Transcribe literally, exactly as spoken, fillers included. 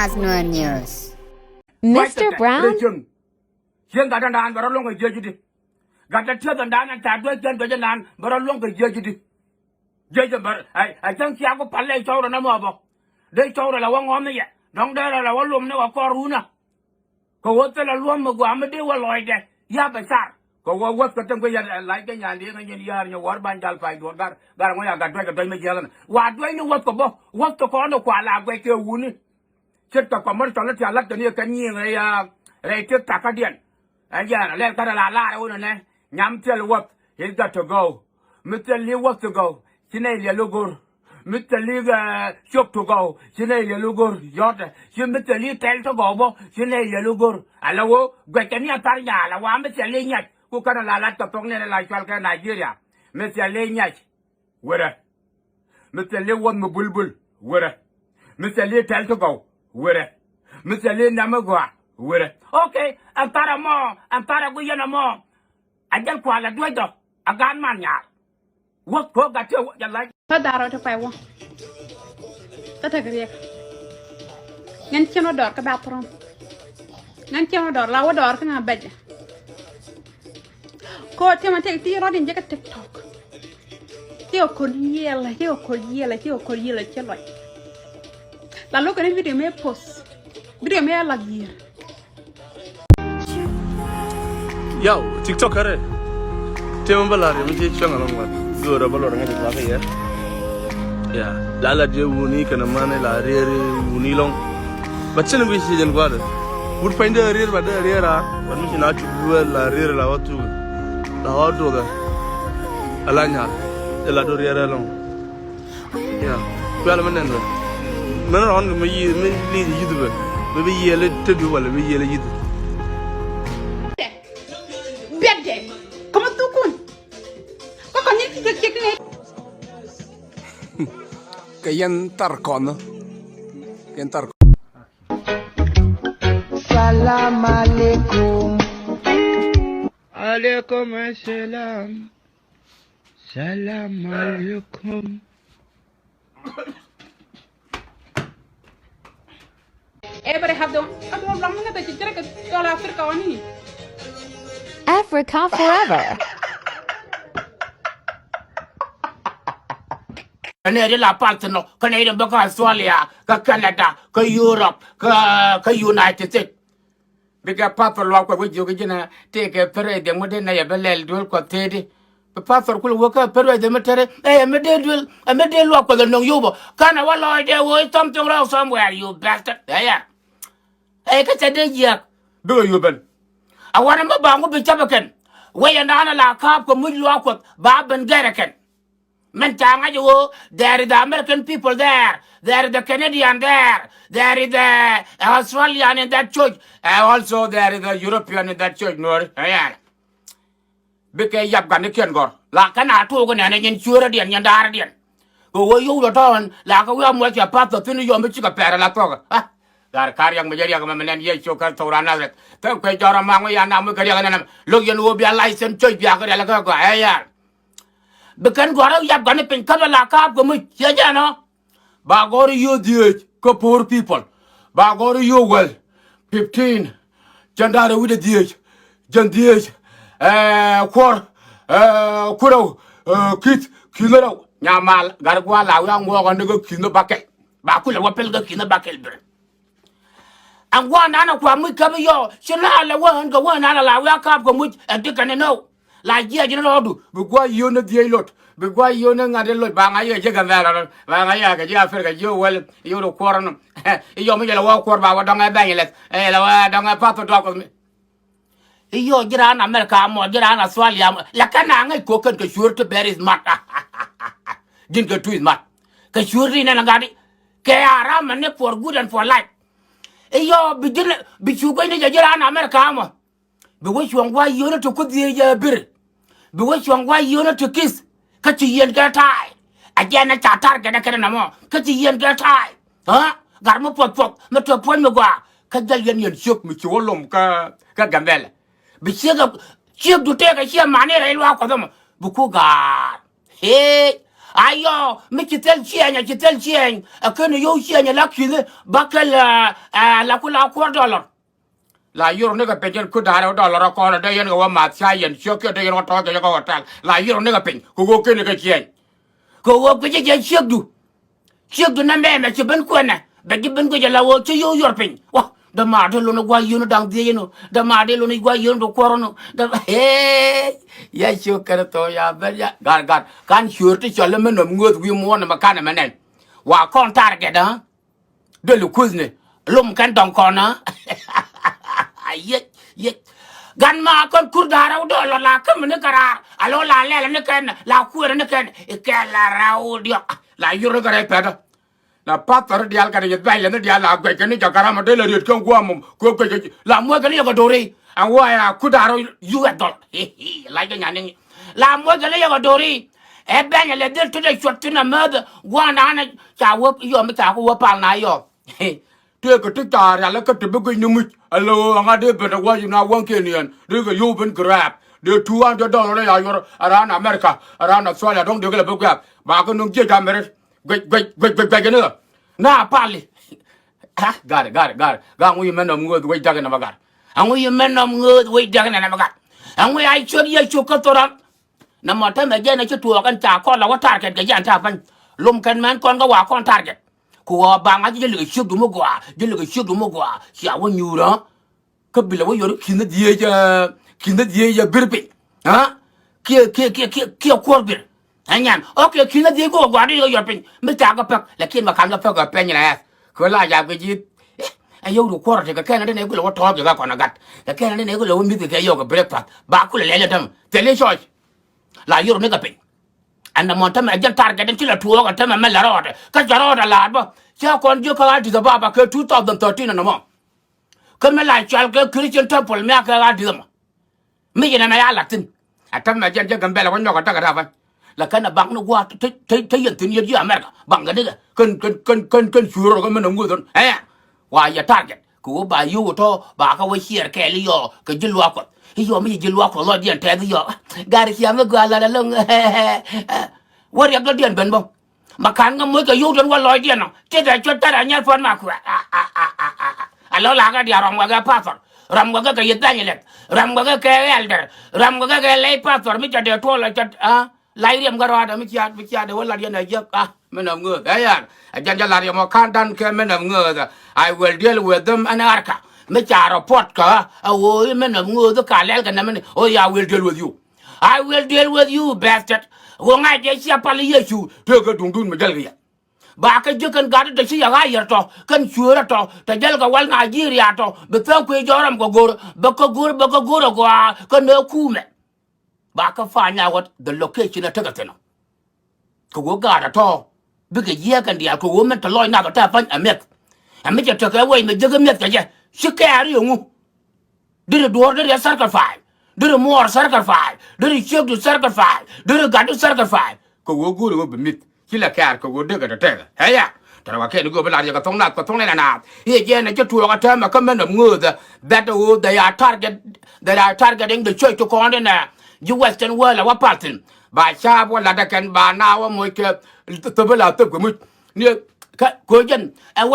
As Nuer News. Mister Brown? Cieŋ gat ɛn daan bɛ rɔ luɔ̱ŋ kɛ jiɛc di. Gat ɛ tiɛth ɛn daan ɛn ca duec cɛn duec ɛn daan bɛ rɔ luɔ̱ŋ kɛ jiɛc di. Jiɛc ɛn bɛ rɔ ɛ cäŋ ciaak ku pal lɛ cɔw rɔ nɛ mɔ bɔ. Dee cɔw rɔ lɛ wä ŋɔm ni yɛ dɔ̱ŋ dee rɔ lɛ wä luɔm ni wä kɔr runä. Kɛ ɣöö thilɛ luɔ̱m mi gɔaa mi dee wä lɔcdɛ ya bɛ car. Kɛ ɣöö wäth kɛ thi̱n guic yɛn ɛ lac kɛ nyan diee ŋäc nyin yäär nyɛ wäär ban jal pay duɔ̱ɔ̱r gar gar ŋuɔ̱c a gat duäc kɛ duäc mi jiɛlä ni wa duäc ni wäth kɛ bä wäth kɛ kɔn ni kua la guɛc kɛ wuni. Ce̱tkɛ kɔmär cɔl ni tialat kɛ ni kɛ nyiŋ rɛy a rɛy tik tak kädiɛn. Ɛ jɛn a lɛl kärɛ la laar ɛ wunɛ nɛ nyam thil wäth is gat to go. Mi thil li wäth to go ci nɛy liɛl i̱ go̱r. Mi thil li ciök to go ci nɛy liɛl i̱ go̱r yɔ̱tɛ ci mi thil li tɛl to go bä ci nɛy liɛl i̱ go̱r. Ala wä guɛckɛ ni a thar nyaal a wa mi thil li nyac ku kɛn a la lat kɛ thok nɛn a la cual kɛ Nigeria. Mi thil li nyac wërɛ. Mi thil li wäth mi bulbul wërɛ. Mi thil li tɛl ti gɔw wërɛ. Mi thil li nɛm mi gɔaa wërɛ. Ok. Ɛn thar ɛmɔ ɛn thar ɛgu yɛn ɛmɔ. A jɛl kual ɛ duecdɔ a gaat man nyaal. Wäth ko̱o̱k gat ti ɛ wä jɛ lac. Kä dharɔ ti pay wä. Kä tek riɛk. Ŋɛn cien wä dɔɔr kä bathroom. Ŋɛn cien wä dɔɔr la wä dɔɔr kä ŋa bɛcɛ. Ko tiɛmɛ tëk ti rɔ̱diɛn jɛ kä TikTok. Ti kɛ ko̱r yiɛlɛ ti kɛ ko̱r yiɛlɛ ti kɛ ko̱r yiɛlɛ ci lɔc. La lo̱k kɛn video mëë post. Video mëë a lak yiër. Yaw TikTok kärɛ. Tiɛmɛ bä la̱r yɛ mi ci cuɛŋ alɔŋ lat. Göörä bä luɔr ŋäc kɔakɛ yɛ. Ya la lat yɛ wuni kɛnɛ mani la riɛri wuni lɔŋ. But cin bi ci jɛn gua̱dɛ wut pany dee rier ba dee rier a. But mi ci na cuk duel la rier la wa tu la wa duoga. Ala nyal de la do rier along. Ya kual mi nen ba. Men ron mi yi mi li yi du ba. Mi bi yele te du wala bi yele yi du. Biat de. Kama tukun. Kaka ni ki kek kek ne. Kɛ yɛn thar kɔn. Yɛn thar kɔn. Salam alaikum. Alaikum assalam. Salam alaikum. Every have them. Aduh lam na ta ci jere ke tola Africa wani. Africa forever. Kɛnɛ ri la path nɔ kɛnɛ ri bä kä Australia kä Canada kä Europe kä kä United States. Bikɛ path luak kuɛ wä jiök ji̱n a tëëkɛ pär ɛ dhieŋ mi dee nɛy ɛ bä lɛl duel kuɔth tëëdi. Bi path thɔr kulɛ wä kä pär ɛ dhieŋ mi tëëdi ɛ mi dee duel ɛ mi dee luak kuɔth ɛ no̱ŋ yop ɔ. Kanɛ wä lɔɔcdɛ wä something wrong somewhere you bastard. Ɛ ya. Ɛ kä cɛ dee jiääk bikɛ yop ben. A wanɛ mi ba ŋu bi cap ɛ kɛn wec ɛn daanɛ la ka̱a̱p kɛ muc luaak kuɔth ba ben gɛr ɛ kɛn. Mɛn ca ŋa̱c ɣöö there is the American people there, there is the Canadian there, there is the Australian in that church, and also there is the European in that church. Nuɔri ɛyɛn bikɛ yap ganikiɛn gɔ̱r la kɛn a tuuk nɛn ɛ nyin cueerädiɛn nyin daaridiɛn. Kɛ ɣöö yio̱w lɔ tɔ̱ɔ̱n la kɛ wi̱i̱ a muɔc cɛ path thɔ̱ thi̱n yɔm mi cikɛ pɛr ala thuɔ̱kä. Ɣaar ka̱r riɛk mi jɛ riɛk mɛ mi nɛn Yecu kɛ thok raan Nazareth. Thäk kuec jɔr amaŋ wi̱i̱ a nam wi̱i̱ kɛ riɛk nɛn ɛmɛ lo̱k yɛn ɣöö bia license church biakä riɛl kä gɔaa ɛyɛn. Bi kɛn gua̱r ɣä yap gani piny kä bɛ la ka̱a̱p kɛ muc ciɛ jɛn ɔ. Ba gɔr i̱ yio̱o̱ dhieec kä poor people. Ba gɔr i̱ yio̱o̱ wäl fifteen. Cɛn da̱r ɛ wi̱cdɛ dhieec. Jɛn dhieec. Ɛɛ kuɔr. Ɛɛ kuɔr rɛw. Ɛɛ ki̱th ki̱th ni rɛw. Nyamal gat gua̱a̱ la wi̱i̱ a ŋuɔɔk ɣän ni kä ki̱th ni bakɛl. Ba kulɛ wä pɛl kä ki̱th ni bakɛl bir. Ɛn gua̱a̱r nanɛ kua muc käp i̱ yɔɔ ci na lɛ wä ɣän kɛ wä nanɛ la wiaa ka̱a̱p kɛ muc ɛ dikɛ ni nɔw. La jiɛc ni rɔɔdu bi gua̱a̱r yio̱o̱n ni dhieec lot bi gua̱a̱r yio̱o̱n ni ŋa̱t in lot ba ŋa̱c kɛ ji̱ kɛ mɛɛl rɔɔd ba ŋa̱c kɛ ji̱ Africa ji̱ wäl yio̱o̱n kuɔr nɔ. I̱ yɔm i̱ yɛlɛ wä kuɔr ba wä dɔŋɛ bɛny lɛth ɛ yɛlɛ wä dɔŋɛ path tɔ duak kuɔth mi. I̱ yɔɔ ji̱ raan America mɔ ji̱ raan Australia mɔ la kɛn a ŋäc kok kɛn kɛ cueer ti bɛr is mat. Ji̱n kɛ tu is mat kɛ cueer ti nɛn ŋa̱t i̱ kɛ a ram mɛ ni for good and for life. I̱ yɔɔ bi ji̱n bi cu guecni jɛ ji̱ raan America mɔ. Bi wä cuɔ̱ŋ gua̱c yio̱o̱ni ti kuoth dhieec jɛ bir. Bi wä cuɔ̱ŋ gua̱c yio̱o̱ni ti ki̱th kä ci yieen kɛ ta̱a̱y. A jɛn a ca tar kɛnɛ kɛnɛ nɔmɔ kä ci yieen kɛ ta̱a̱y. Ɣä gat mi puɔth puɔth mi te puɔ̱ny mi gɔaa kä jäl yɛn yɛn ciök mi ci wä lom kä kä Gambɛlɛ. Bi ciek ciek du tëëk a ciɛ mani rɛy luaak kuɔth ɛmɔ bi ku gaar. Ee Ayɔ, mi ci thil ciɛny, a ci thil ciɛny. Ɛ kɛn yio̱w ciɛny la ki̱ni ba kɛl, ɛ, la ku la kuɔr dɔlɔr. La yur ni kɛ piny yɛn ku da̱rɛ wä dɔlɔr ɛ kɔn ɛ dee yɛn kɛ wä math ca yɛn ciök kiɛ dee yɛn wä tɔ̱ɔ̱c kɛ yɛ kɛ hotel. La yur ni kɛ piny kɛ ɣöö kɛn kɛ ciɛny. Kɛ ɣöö kɛ jɛ jɛ ciekdu. Ciekdu nɛ mɛmɛ ci ben kuɛnɛ bɛ ji̱ ben guic ala ɣöö ci yio̱w yuɔr piny. Wa dämaar di luni gua̱c yio̱w ni da̱ŋ dhiec inɔ. Dämaar di luni gua̱c yio̱w ni di kuɔr inɔ. Däm, ee, ya ciök kɛn thok ya ben ya gat gat. Kan ciöör ti cɔl imɛ nɔm ŋööth wi̱i̱ muɔ̱ɔ̱n ɛmɛ kan ɛmɛ nɛn. Wa kɔn target, ha? Deli kuthni lum kɛn dɔŋ kɔn, ha? Yiec, yiec. Gan ma kɔn kur da̱a̱r rɛw dɔɔl lɔ la käm ni kɛ raar. A lɔ la lɛl ni kɛn, la kuëër ni kɛn. Ikɛ la rɛw diɔk. La yur ni kɛ rɛy pɛt. Na pathɔr diaal kɛn yeth bɛc lɛ ni diaal la guɛc kɛn ni jɛ garam a dee lɛ riet kɛn guam mum. Kuɛ guɛc kɛ la muɔc kɛn ni yɛ kɛ do̱ri. Ɛn wä ya kur da̱a̱r rɛw yu ɛ dhɔl. Lac kɛ nyan ni. La muɔc kɛn ni yɛ kɛ do̱ri. Ɛ bɛny lɛ dhil ti dee cuɔt thin a mäth gua̱a̱r naan ca wä yɔ mi ca ku wä pal na yɔ. Tëëkɛ ti ca rial kä ti bi guic ni muc. Alo, aŋa dee ben a wac na waŋkiɛn yɛn dee kɛ yio̱w ben grab. Dee two hundred dollar ya yuɔr around America, around Australia dɔ̱ŋ dee kɛ lɛ bi grab. Ba kɛ nuŋ jiɛc amerit. Guic, guic, guic, guic, guic ni ɣä. Na pali. Ah, gar, gar, gar. Gar ŋuc mɛn nɔm ŋööth wec dak nɛmɛ gar. Aŋuc mɛn nɔm ŋööth wec dak nɛmɛ gar. Aŋuc a ciöt yɛ cuk kä thoran. Nɛ mɔ tämɛ jɛn a ci tuɔɔk ɛn ca kɔn la wä target kɛ jɛn ta pany. Lom kɛn mɛn kɔn kä wa kɔn target. Ku ɣɔɔ baŋ a ji̱ jɛ likɛ ciökdu mi gɔaa, ji̱ likɛ ciökdu mi gɔaa. Cia wä nyuur, ɣä? Kä bilɛ wä yɔr ki̱n dhiec, ɛ, ki̱n dhiec, ɛ, bir piny. Ɣä? Kiɛ, kiɛ, kiɛ, kiɛ, kiɛ kuɔr bir. Ɛ nyan. Ok, ki̱n dhiec kɔ gɔaa di kɛ yɔr piny. Mi ca kɛ pek, lakin ma kan kɛ pek kɛ peny rɛɛth. Kɛ la jap kɛ ji̱. Ɛ yɔw du kuɔr ti kɛ kɛn ni ni kulɛ wä tɔɔk kɛ kɔn a gat. Kɛ kɛn ni ni kulɛ wä mi̱th kɛ yɔk kɛ breakfast. Ba kulɛ lɛl ɛ däm. Thil i̱ church. La yur ni kɛ piny. Ɛn nɛ mɔn tämɛ jɛn target in ci la tuɔɔk ɛ tämɛ mɛ la rɔɔdɛ. Kä ca rɔɔdɛ laat bä. Cä kɔn jiök kä Addis Ababa kɛ two thousand thirteen ɛn nɛ mɔ. Kä mi la cual kɛ Christian temple mi a kɛ Addis ɛmɔ. Mi ci nɛmɛ ya lat thi̱n. Ɛ tämɛ jɛn jɛ Gambɛla wä nyɔk ɛ däk ɛ da̱a̱ bä. La kɛn ɛ baŋ ni gua̱a̱th te, te, te yɛn thi̱n yɛn ji̱ America. Baŋ kɛ nikɛ. Kɛn, kɛn, kɛn, kɛn, kɛn cuur rɔ kɛ min ɛ ŋuth ɣän. Ɛ ya. Wa yɛ target. Kɛ ɣöö ba yio̱w tɔ̱ ba kä wä ciɛɛr kɛɛl i̱ yɔɔ kɛ ji̱ luaak Kuɔth. I̱ yɔɔ mi ci ji̱ luaak Kuɔth lɔcdiɛn tɛth i̱ yɔɔ. Gar ciaŋ i̱ gɔaa lat aloŋ. Wä riɛk dɔ̱diɛn ben bä. Ma ka̱n kä moc kɛ yio̱w tɔ̱n wä lɔcdiɛn ɔ. Tëëkɛ cuɔt thar a nyɛr puɔ̱n ma kuɛ. A, a, a, a, a, a. A lɔ la kɛ diaal rɔm wä kɛ pathɔr. Rɔm wä kɛ kɛ yith bɛny lɛth. Rɔm wä kɛ kɛ ɛldɛr. Rɔm wä kɛ kɛ lɛy pathɔr mi cɛ dee tuɔl ɔ cɛ, a. Lac riɛm kä rɔɔdɛ mi ciaat, mi ciaat ɛ wä lat yɛn ɛ jiäk, a, min nɔm ŋööth. Ɛ yɛn ɛ jɛn jɛ lat riɛm ɔ ka̱n dan kɛ min nɔm ŋööth. I will deal with them ɛn arka. Mi ca report kä ɛ ɣöö i̱ min nɔm ŋööth ka lɛl kɛ nɛmɛ ni. Oh, yeah, I will deal with you. I will deal with you, bastard. Ɣöö ŋa̱c jɛ cia pal i̱ Yecu tëëkɛ duŋdun mi jäl kɛ yɛ. Ba kä jiäk kɛn gat i̱ tɔ ci yɛ ɣa̱ yɛr tɔ kɛn cueerä tɔ tɔ jäl kɛ wal Nigeria tɔ bi thäŋ kuëë jɔ̱ɔ̱r rɔm kɛ go̱r bɛ kɛ go̱r bɛ kɛ go̱r ɛ gɔaa kɛn ɛ kuumɛ. Ba kä find out the location ɛ tekɛ thi̱n ɔ. Kɛ ɣöö gaat ɛ tɔ̱ bikɛ yiëë kɛn diaal kɛ ɣöö min te lɔc nak ɛ te pa̱ny ɛ mi̱eth. Ɛ mi cɛ tekɛ wec mi jiäk ɛ mi̱eth kɛ jɛ ci kɛɛr i̱ ɛŋu. Deri duɔ̱ɔ̱r deri ɛ sacrifice. Deri muɔɔr sacrifice. Deri ciekdu sacrifice. Deri gatdu sacrifice. Kɛ ɣöö go̱o̱ri ɣöö bi mi̱th. Ci lɛ kɛɛr kɛ ɣöö dee kɛ tɛtɛkɛ. Ɛ ya. Tɛrɛ wa kɛn go̱o̱r bi lar yɛ kɛ thoŋ nath kɛ thoŋ nɛn anath. I̱ jɛn ɛ ci tuɔɔk ɛ täämɛ kä mɛn ɛ ŋööthɛ. That ɣöö they are target, they are targeting the church to kɔn in ɛ ji̱ Western world ɛ wä pal thi̱n. Ba caap wä lat ɛ kɛn ba naath wä moc kɛ thöp la thöp kɛ muc. Ni kä ko̱ jɛn ɛ wä